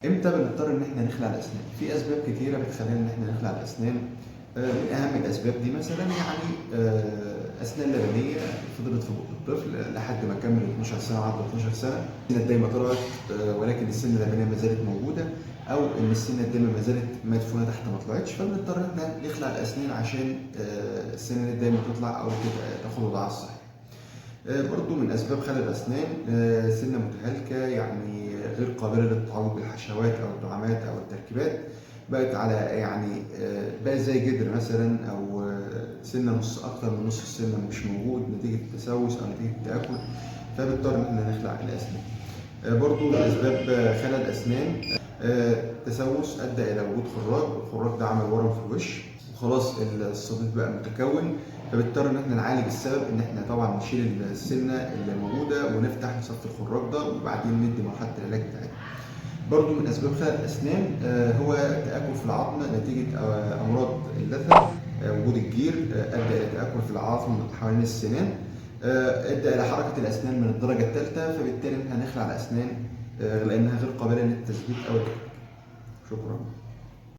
امتى بنضطر ان احنا نخلع الاسنان؟ في اسباب كتيرة بتخلينا ان احنا نخلع الاسنان. من اهم الاسباب دي مثلا يعني اسنان لبنيه فضلت في بق الطفل لحد ما كمل 12 سنة وعدى 12 سنة، السنة الدايمه طلعت، ولكن السنة اللبنيه ما زالت موجودة، او ان السنة الدايمه ما زالت مدفونة تحت ما طلعتش، فبنضطر ان احنا نخلع الاسنان عشان السنة الدايمه تطلع او تبقى تاخد وضعها الصحيح. برضو من أسباب خلع الأسنان سنة متهالكة، يعني غير قابلة للتعويض بالحشوات أو الدعامات أو التركيبات، بقت على يعني بقى زي جدر مثلا، أو سنة نص أكتر من نص السنة مش موجود نتيجة التسوس أو نتيجة التآكل، فبنضطر إن احنا نخلع الأسنان. برضو من أسباب خلع الأسنان تسوس أدى إلى وجود خراج، والخراج ده عمل ورم في الوش، وخلاص الصديد بقى متكون، فبنضطر ان احنا نعالج السبب، ان احنا طبعا نشيل السنة اللي موجودة ونفتح نصفي الخراج ده، وبعدين ندي مرحلة العلاج بتاعتنا. برضو من اسباب خلع الاسنان هو تاكل في العظم نتيجة امراض اللثة، وجود الجير ادى الى تاكل في العظم حوالين السنان، ادى الى حركة الاسنان من الدرجة الثالثة، فبالتالي احنا هنخلع الاسنان لانها غير قابله للتثبيت او العلاج. شكرا.